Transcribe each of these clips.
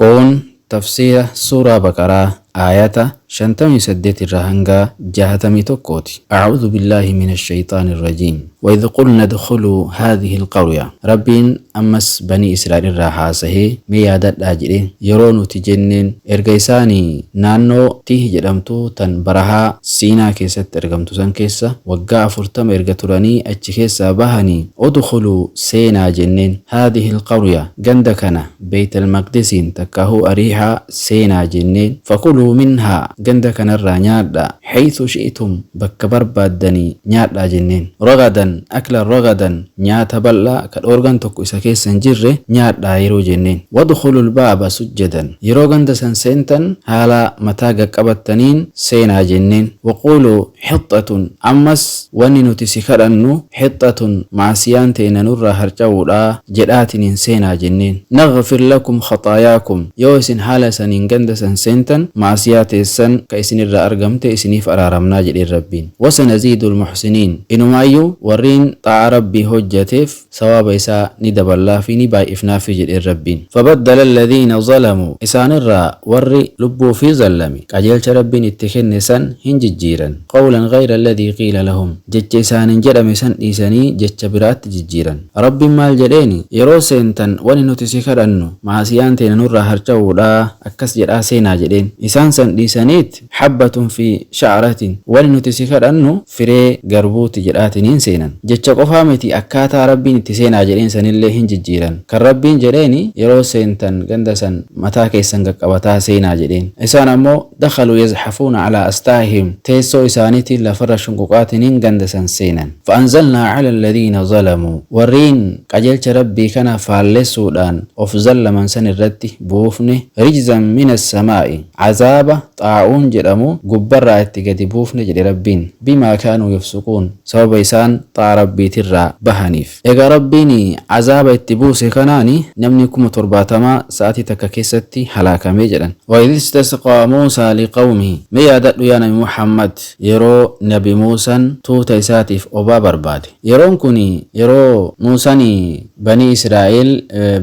Kun tafsiira suuraa Baqaraa aayata 58 irraa hanga 61ti. A'uudhu billaahi mina shayxaani rajiim. وإذ قلنا ادخلوا هذه القرية. Rabbiin ammas banii Israa'el irraa haasahee, mee yaadadhaa jedheen, yeroo nuti jenneen erga isaanii naannoo Tiih jedhamtu tan barahaa Siinaa keessatti argamtu san keessa waggaa 40 erga turanii achi keessaa bahanii, udkhuluu seenaa jenneen, haadhihi alqarya ganda kana Beyt Almaqdisiin takkaahuu Ariihaa seenaa jenneen, fakuluu minhaa ganda kanarraa nyaadhaa, haythu shi'tum bakka barbaaddanii nyaadhaa jenneen. Ragadan aklan ragadan nyaata bal'aa ka dhoorgan tokko isa keessa hin jirre nyaadhaa yeroo jenneen. Wadkhulul baaba sujjadan yeroo ganda san seentan haala mataa gad qabattaniin seenaa jenneen. Waquuluu Hixxatun, ammas wanni nuti si kadhannu, hixxatun, ma'asiyaan teenna nurraa harca'uudha jedhaatiniin seenaa jenneen. Naghfir lakum khaxaayaakum, yoo isin haala saniin ganda san seentan ma'asiyaa teessan ka isinirraa argamte isiniif araaramnaa jedheen Rabbiin. Wasanaziidul muhsiniin, inumaayyuu warriin xaa'aa Rabbii hojjateef sawaaba isaa ni daballaafi ni baay'ifnaafi jedheen Rabbiin. Fabaddala alladhiina zalamuu isaanirraa warri lubbuu ufii zallame qajeelcha Rabbiin itti kenne san hin jijjiiran. Qawlan ghayra alladhii qiila lahum jecha isaaniin jedhame san dhiisanii jecha biraatti jijjiiran. Rabbiin maal jedheeni? Yeroo seentan wani nuti si kadhannu ma'asiyaan teena nurraa harca'uudha akkas jedhaa seenaa jedheen. Isaan san dhiisaniit Habbatun fi sha'ratin, wani nuti si kadhannu firee garbuuti jedhaatiniin seenan. Jecha qofaa miti akkaataa Rabbiin itti seenaa jedheen sanillee hin jijjiiran. Kan Rabbiin jedheeni yeroo seentan ganda san mataa keessan qaqqabataa seenaa jedheen. Isaan ammoo dakhaluu yazhafuuna alaa astaahihim teessoo isaaniitiin lafarra shunquqaatiniin ganda san seenan. Fa'anzalnaa ala alladhiina zalamuu warriin qajeelcha Rabbii kana faallessuudhaan of zallaman san irratti buufne rijzan mina samaa'i azaaba xaa'uun jedhamu gubbarraa itti gadi buufne jedhe Rabbiin. Bimaa kaanuu yafsuquun sababa isaan xaa'a Rabbiitirraa bahaniif. Egaa Rabbiin azaaba itti buuse kanaani namni 70,000 sa'atii takka keessatti halaakamee jedhan. Wa idh istasqaa Muusaa liqawmihi mee yaadadhu yaa nabi Muhammad yeroo nabi Muusan tuuta isaatiif obaa barbaade. Yeroon kuni yeroo Muusan Banii Israa'eel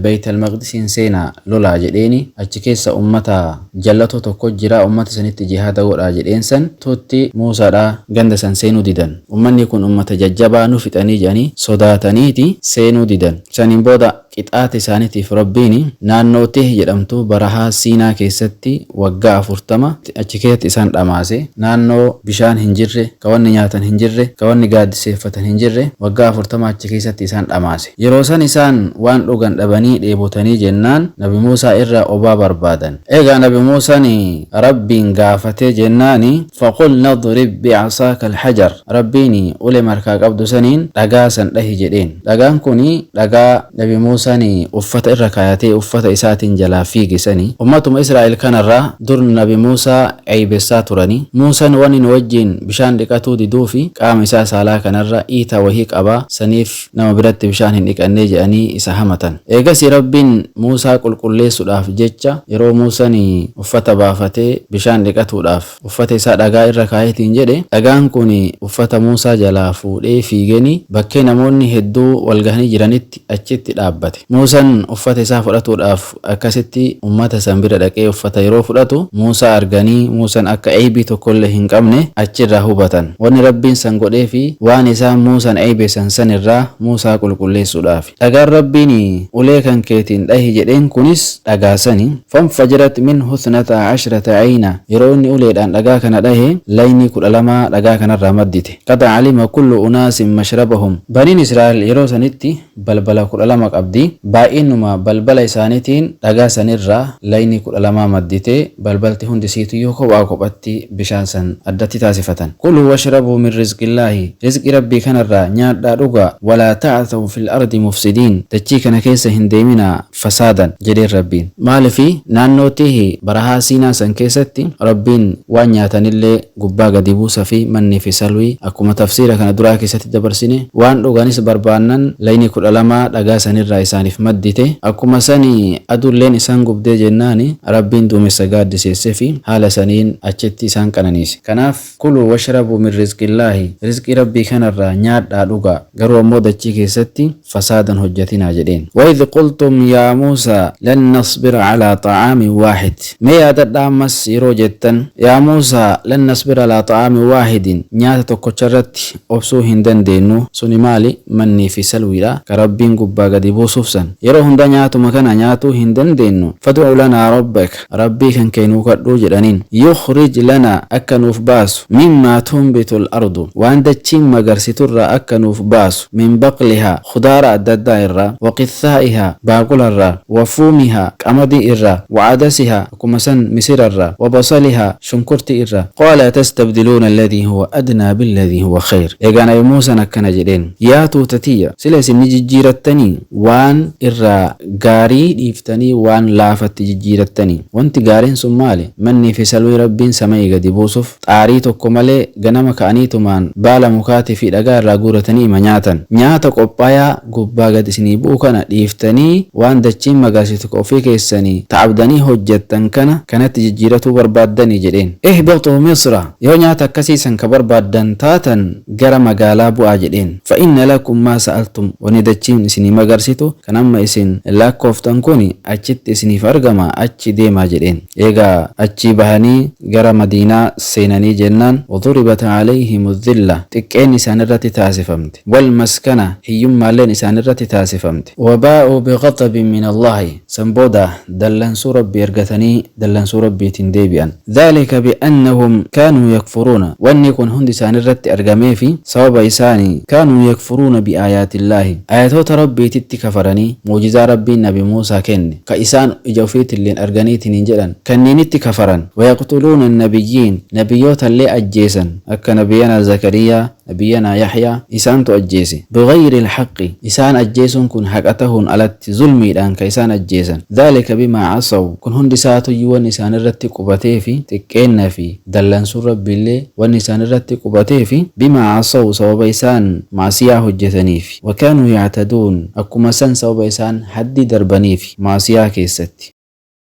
Beytal Maqdisiin seenaa lolaa jedheeni achi keessa ummata jallatoo tokko jira ummata sanitti jihaada godhaa jedheen san tuutti Muusaadhaa ganda san seenuu didan. Ummanni kun ummata jajjabaa nu fixanii jedhanii sodaataniiti seenuu didan. Saniin booda qixaata isaaniitiif Rabbiin naannoo Tiih jedhamtu barahaa Siinaa keessatti waggaa 40 achi keessatti isaan dhamaase. Naannoo bishaan hin jirre, ka wanni nyaatan hin jirre, ka wanni gaaddiseeffatan hin jirre waggaa 40 achi keessatti isaan dhamaase. Yeroo san isaan waan dhugan dhabanii dheebotanii jennaan Nabi Muusaa irraa obaa barbaadan. Eegaa Nabi Muusaan Rabbiin gaafatee jennaani, Faqulna idrib bi'asaaka alhajar, Rabbiin ulee harkaa qabdu saniin dhagaa san dhahi jedheen. Dhagaan kuni dhagaa Nabi Muusaan uffata irra kaayatee uffata isaatiin jalaa fiige sani. Ummatuma Israa'el kanarraa dur Nabi Muusaa eeybessaa turani. Muusan wani nu wajjiin bishaan dhiqatuu diduufi qaama isaa saalaa kanarra iitaa wahii qaba, saniif nama biratti bishaan hin dhiqannee je'anii isa hamatan. Eegasii Rabbiin Muusaa qulqulleessudhaaf jecha yeroo Muusan uffata baafatee bishaan dhiqatuudhaaf uffata isaa dhagaa irra kaayeetiin jedhe, dhagaan kun uffata Muusaa jalaa fuudhee fiigeni bakkee namoonni hedduu walgahanii jiranitti achitti dhaabbate. Muusan uffata isaa fudhatuudhaaf akkasitti ummata san bira dhaqee uffata yeroo fudhatu Muusaa arganii Muusan akka eybii tokkollee hin qabne achirraa hubatan. Wanni Rabbiin san godheefi waan isaan Muusan eybeessan san irraa Muusaa qulqulleessuudhaafi. Dhagaan Rabbiin ulee kan keetiin dhahi jedheen kunis dhagaa sani. Fanfajarat minhu ithnata ashrata ayna yeroo inni uleedhaan dhagaa kana dhahe laynii 12 dhagaa kanarraa maddite. Qad alima kullu unaasin mashrabahum Baniin Israa'el yeroo sanitti balbala 12 qabdi. Baay'inuma balbala isaaniitiin dhagaa sanirraa laynii 12 maddite. Balbalti hundi isiituyyuu kophaa kophatti bishaan san addatti taasifatan. Kuluu washrabuu min rizqillaahi, rizqii Rabbii kanarraa nyaadhaa dhugaa, walaa ta'thaw fil ardi mufsidiin, dachii kana keessa hin deeminaa fasaadan, jedheen Rabbiin. Maalifi naannoo Tiihi barahaa Siinaa san keessatti Rabbiin waan nyaatanillee gubbaa gadi buusa fi mannii fi salwii akkuma tafsiira kana duraa keessatti dabarsine. Waan dhuganis barbaannan layni 12 dhagaa sanirraa isaaniif maddite. Akkuma sani aduulleen isaan gubdee jennaani Rabbiin duumessa gaaddiseesse fi haala saniin achitti isaan qananiise. Kanaaf kuluu washrabuu min rizqillaahi, rizqii Rabbii kanarraa nyaadhaa dhugaa, garuu ammoo dachii keessatti fasaadan hojjatinaa jedheen. Waidh qultum yaa Muusaa lan nasbira calaa xa'aamin waaxid, mee yaadadhaa ammas yeroo jettan yaa Muusaa lan nasbira alaa xa'aamin waahidin, nyaata tokkocharratti obsuu hin dandeennu. Suni maali? Mannii fi salwiidha ka Rabbiin gubbaa gadi buusuuf san. Yeroo hunda nyaatuma kana nyaatuu hin dandeennu. Fad'u lanaa rabbaka, Rabbii kan kee nuu kadhuu jedhaniin. Yukhrij lanaa, akka nuuf baasu, mimmaa tunbitul ardu, waan dachiin magarsiturraa akka nuuf baasu, min baqlihaa, khudaara adda addaa irraa, wa qithaa'ihaa, baaqularraa, wa fuumihaa, qamadii irraa, wa adasihaa, akkuma san misirarraa, wa basalihaa, shunkurtii irraa. Qaala atastabdiluuna alladhii huwa adnaa billadhii huwa khayr. Egaa Nabi Muusaan akkana jedheen, Yaa tuuta tiyya, sila isin ni jijjiirattanii? Waan irraa gaarii dhiiftanii waan laafatti jijjiirattanii? Wanti gaariin sun maali? Mannii fi salwii Rabbiin sama'ii gadi buusuf, xaarii tokko malee ganama ka'aniitumaan baala mukaatii fi dhagaa irraa guuratanii ima nyaatan. Nyaata qophaayaa gubbaa gad isinii bu'u kana dhiiftanii waan dachiin magarsitu ka ofii keessanii ta'abdanii hojjattan kana kanatti jijjiiratuu barbaaddanii jedheen. Ihbixuu Misra, yoo nyaata akkasii san ka barbaaddan taatan gara magaalaa bu'aa jedheen. Fa inna lakum maa sa'altum, wanni dachiin isinii magarsitu kan amma isin lakkooftan kuni achitti isiniif argama achi deemaa jedheen. Eega achii bahanii gara Madiinaa seenanii jennaan, waduribat alayhimu dhilla, xiqqeenni isaanirratti taasifamte, wal maskana, hiyyummaalleen isaanirratti taasifamte. Wabaa'uu bighadabin min Allaahi, san booda dallansuu Rabbii argatanii dallansuu Rabbiitiin deebi'an. Dhaalika bi'annahum kaanuu yakfuruuna, wanni kun hundi isaanirratti argameefi sababa isaani kaanuu yakfuruuna bi'aayaatillaahi, aayatoota Rabbiititti kafaranii mu'jizaa Rabbiin nabi Muusaa kenne ka isaan ija ufiitilleen arganiitiniin jedhan kanniinitti kafaran. Wayaqtuluuna annabiyyiin, nabiyyootallee ajjeesan, akka nabiyyanaa Zakariyaa, nabiyyanaa Yaxyaa isaantu ajjeese. Bighayri alhaqqi, isaan ajjeesuun kun haqa tahuun alatti zulmiidhaan ka isaan ajjeesan. Dhaalika bimaa casaw, kun hundi isaatuyyuu wanni isaanirratti qubateefi xiqqeenna fi dallansuun Rabbiillee wanni isaanirratti qubateefi bimaa casaw, sababa isaan ma'siyaa hojjataniifi. Wa kaanuu yactaduun, akkuma san sababa isaan haddii darbaniifi ma'siyaa keessatti.